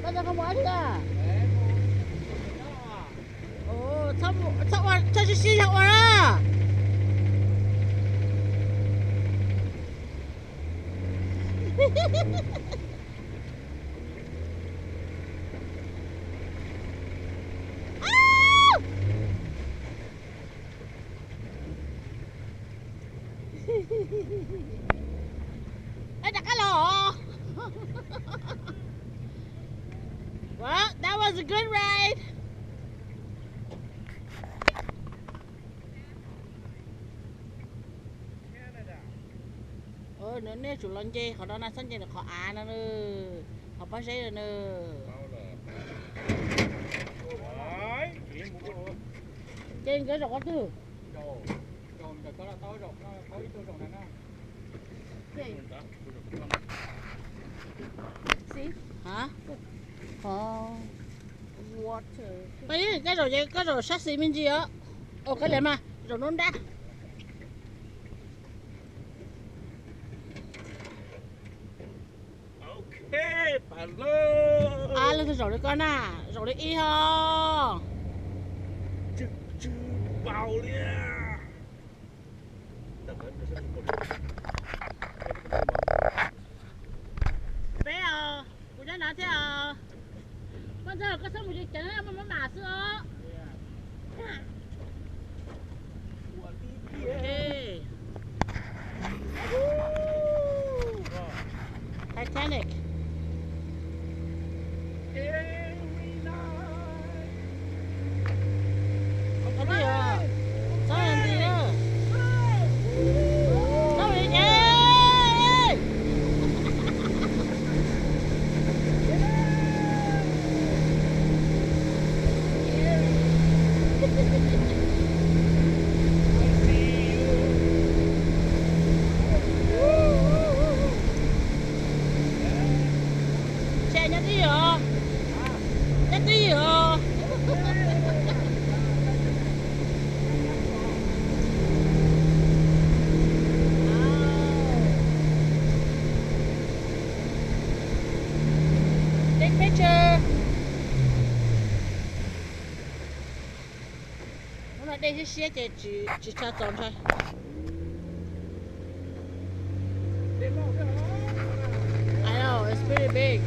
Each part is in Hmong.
Koj txoj koj mus ob tug a? Txhob ua, txhob siv siv zog ua na. Ej, rov qab los. Well, that was a good ride. Nws nej tsum los nce qhov no na, txhob nce nws qhov av no na, qhov pob zeb no na. Ces nkawd zaum qhov twg? Koj zaum, koj zaum sab xis me ntsis os. Ua koj li mas zaum nruab nrab. Leej twg zaum li koj na, zaum li ib ho. Peb os, kuv nyob no thiab os. Koj ntxawg, koj txhob mus ceev ceev, muaj maj mam xwb os. Titanic. Ces nyob twj ywm os, nyob twj ywm os. Take picture. Hnub no dej siab siab ces tsis tshua txaus ntshai. I know, it's pretty big.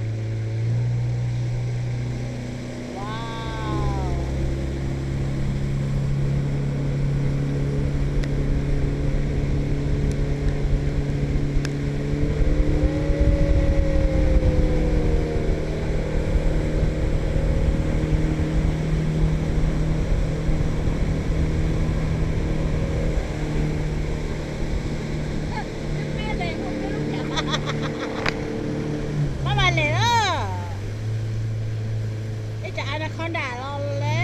Wow. Maj mam lem na. Ib tsam anaconda los li.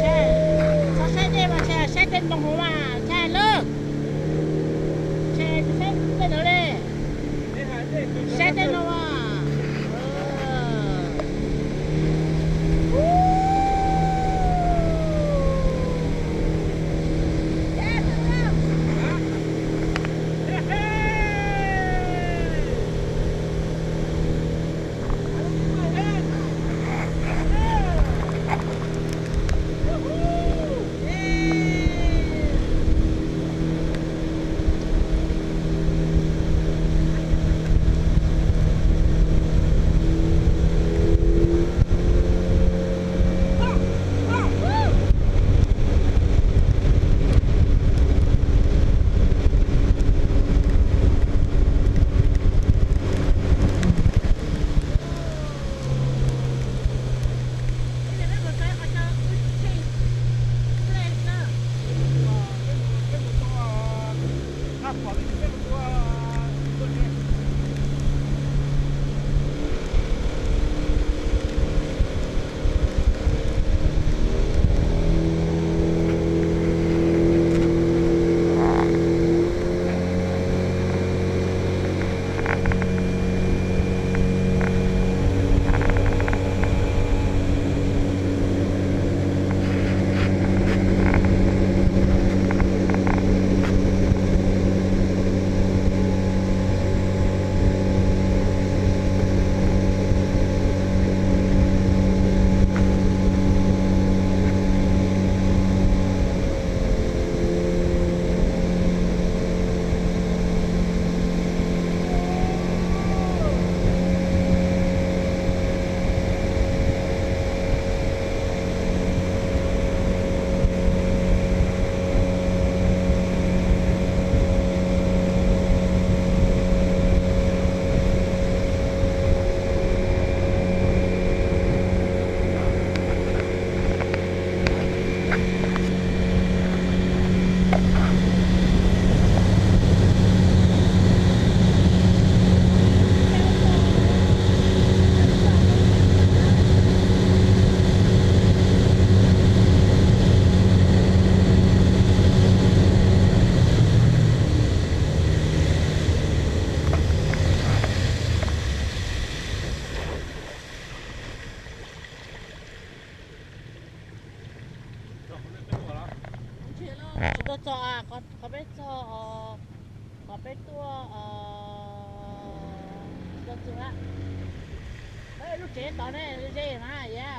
Tshaj, txhob saib dej mas, tshaj saib tej ntoo hauv mas, tshaj lawm. Tshaj tsis saib tej ntawd li. Saib tej ntoo mas. Tsis tau txog, qhov peb txog, qhov peb tuaj, txog txog lub tsev tod ne, ze mas ya.